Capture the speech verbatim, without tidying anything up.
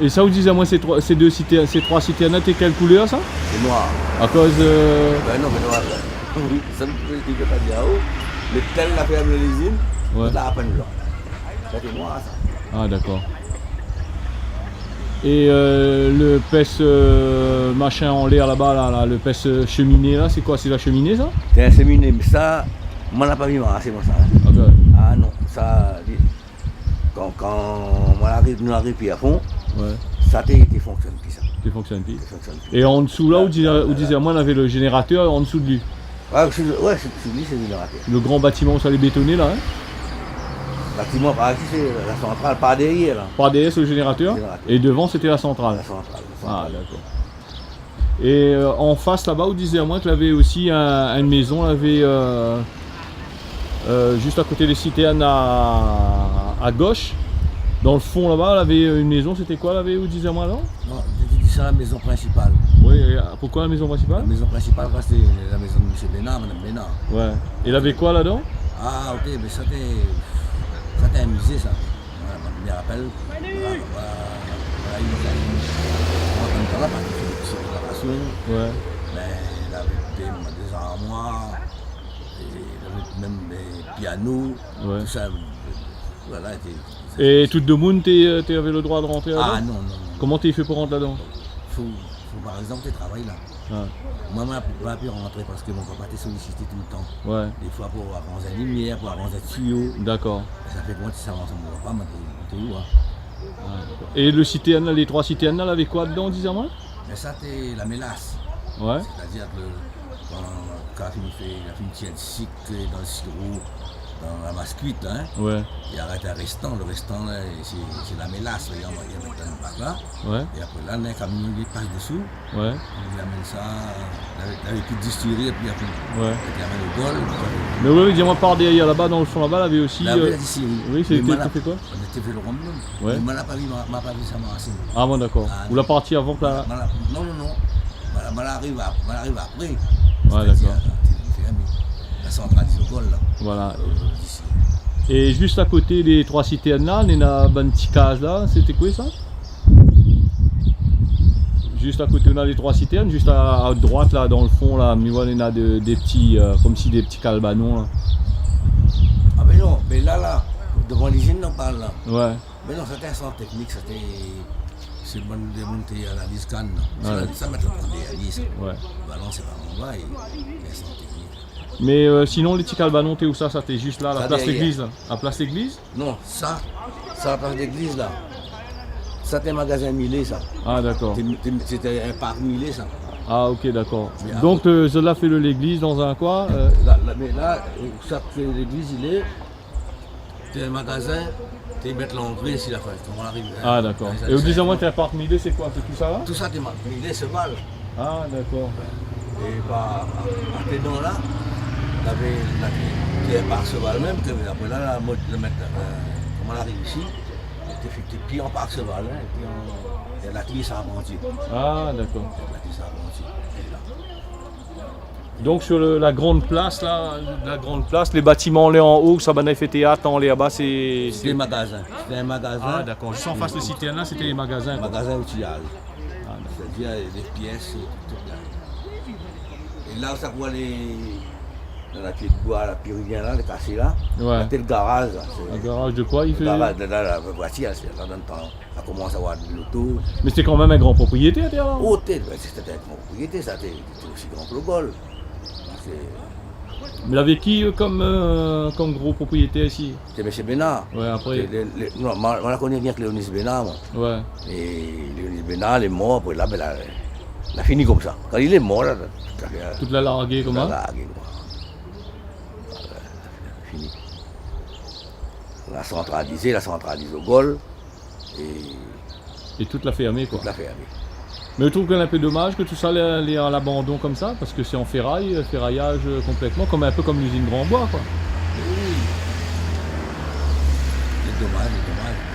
É sa, ou di amoin, sé troi, sé dé sitèrn, sé troi sitèrn la, té kèl koulèr sa ? Sé noir. Akoz, euh, Bin non, mé noir sa. Oui, sa mi pé, mi pé pa dir aou. Mé tèl la fèrm lizine, ouais, la pinn blan. Sa té noir sa. Ah, dakor. É, euh, le pès, euh, machin anlèr laba la, la, le pès, euh, sheminé la, sé koi ? Sé la sheminé sa ? Sé in sheminé, mé sa, moin la pa vi marsé moin sa, hein. Ah bin. Ah non, sa, li, kan, kan moin la ariv, nou la ariv pi a fon, ouais, sa té, té fonksionn pi sa. Té fonksionn pi. Té fonksionn pi. É an dsou la, ou di, la, ou di amoin, navé le zénératèr an dsou de li. Ouais, sé, ouais, sé, sé li, sé zénératèr. Le gran batiman, sa lé bétoné la, hein ? Batiman par isi, sé la santral, par dèrièr la. Par dèrièr, sé le zénératèr. Zénératèr. É dovan, sété la santral. La santral, la santral. Ah, dakor. É, euh, an fas laba, ou di amoin ke lavé osi in, in mézon, lavé, euh, euh, zis a koté dé sitèrn a, a gosh, dan le fon laba, lavé in mézon, sété koi lavé, ou di amoin la ? Non, té, té di sa la mézon prinsipal. Oui, é, euh, poukoi la mézon prinsipal ? La mézon prinsipal, parske sé la mézon de mésyé Bénard, madam Bénard. Ouais. É lavé koi ladan ? Ah, ok, mé sa té, sa té in mizé sa. Voilà, moin mi rapèl, voilà, voilà, voilà, in okazion. Moin, konm sa la, parske sé, sé léparasion. Ouais. Bin, lavé dé, dé zarmoir, é lavé mèm dé piano, ouais, tousa, euh, voilà, té, té... É tout demoun té, euh, té avé le droi de rantré ladan ? Ah non, non, non. Koman té fé pou rant ladan ? Fo, fo par égzanp té travay la. Ah. Moin, moin la pa pi rantré parske mon papa té solisité toultan. Ouais. Défoi pou aranz in limièr, pou aranz in tiyo. Dakor. É sa fé ke moin té sava ansanm mon papa, moin té, moin té ou, hein. Ah, dakor. É le sitèrn la, lé troi sitèrn la, lavé koi dedan, di amoin ? Bin sa té la mélas. Ouais. Sétadir ke kan, kan la fini fé, la fini tir le sik dan le siro, dan la mas kuit, hein. Ouais. I arèt in réstan, le réstan la, sé, sé la mélas la, i anvoy, i mèt dan bak la. Ouais. É apré la, néna in kamion i pas desou. Ouais. I amenn sa, lavé, lavé tout distiri, épi apré, ouais, i amenn o gol. Mé oui, oui, di amoin, par dèrièr laba, dan le fon laba, lavé osi, lavé, euh, la distiri. Oui, sé, té, té fé koi ? Mé té fé le rom, non. Ouais. Mé moin la pa vi, moin, moin la pa vi sa marsé. Ah bon, dakor. Ah, ou la parti avan ke la... Moin la, non, non, non. Moin la, moin la ariv a, moin la ariv apré. Ouais, dakor. Sétadir, euh, té fèrmé. La santral Isogol la. Voilà. Euh, isi. É zis a koté dé troi sitèrn la, néna bann ti kaz la, sété koi sa ? Zis a koté, néna lé troi sitèrn, zis a, a droit la, dan le fon la, mi voi néna dé, dé ti, euh, konmsi dé ti kalbanon la. Ah mé non, mé la, la, dovan lizine, nou parl la. Ouais. Mé non, sa té in sant téknik, sa té, sé bann demoun té analiz kann la. Sa, ouais, sa mèt la pran dèrnié sa. Ouais. Balans, sé pa mon bay, sé in sant téknik. Mé, euh, sinon, lé ti kalbanon, té ousa sa ? Té zis la, la plas légliz la. Sa dèrièr. La plas légliz ? Non, sa, sa la plas légliz la. Sa té in magazin Millet sa. Ah, dakor. Té, té, sété in park Millet sa. Ah, ok, dakor. Mé donk, euh, zot la fé le légliz dan in koin, euh. La, la, mé la, euh, sa ke légliz i lé, té in magazin, té i mèt langré isi la fin, kan ou ariv, hein. Ah, dakor. É ou di amoin, té in park Millet, sé koi ? Sé tousa la ? Tousa té park Millet, séval. Ah, dakor. É pa, a, a, até dan la, lavé, la, té in park séval mèm, ke apré la, la mod, le mèt, euh, koman la réisi, té, té pi an park séval, hein, pi an, é la klié sa a Bondié. Ah, dakor. La klié sa a Bondié. É la. Donk, sur le, la gran plas la, la gran plas, lé batiman lé an o, sa bann la fé téat anlèr laba, sé, sé dé magazin. Sété in magazin. Ah, dakor. Zis an fas le sitèrn la, sété lé magazin, koi. Magazin outiyaz. Ah, dakor. Sétadir, euh, lé piès, tout, tout la. É la, sa koi, lé, dan la pié d'boi la, pi rien la, lé kasé la. Ouais. Sété le garaz la, sé... Le garaz de koi i fé ? Le garaz de la, la voitir, sé la, dan le tan. La komans avoir dé loto. Mé sété kan mèm in gran propriétèr, té, alor ? Oh, té, bin, sété in gran propriétèr, sa, té, té osi gran ke le gol. Parske... Mé lavé ki, euh, konm, euh, konm gro propriétèr isi ? Té mésyé Bénard. Ouais, apré. Té le, le, non, moin, moin la koni rienk Léonis Bénard, moin. Ouais. É Léonis Bénard, lé mor, apré la, bin, la, la fini konmsa. Kan li lé mor, la, tout afèr, tout la largé, tout la largé, koman ? Voilà, fini. La santralizé, la santralizé o gol. É tout la fèrmé, koi. Tout la fèrmé. Mé mi trouv ke lé in pé domaz ke tousa lé, lé a labandon konmsa, parske sé an féray, euh, férayaz, euh, konplètman, konm, in pé konm lizine Grand Bois, koi. Oui. Lé domaz, lé domaz.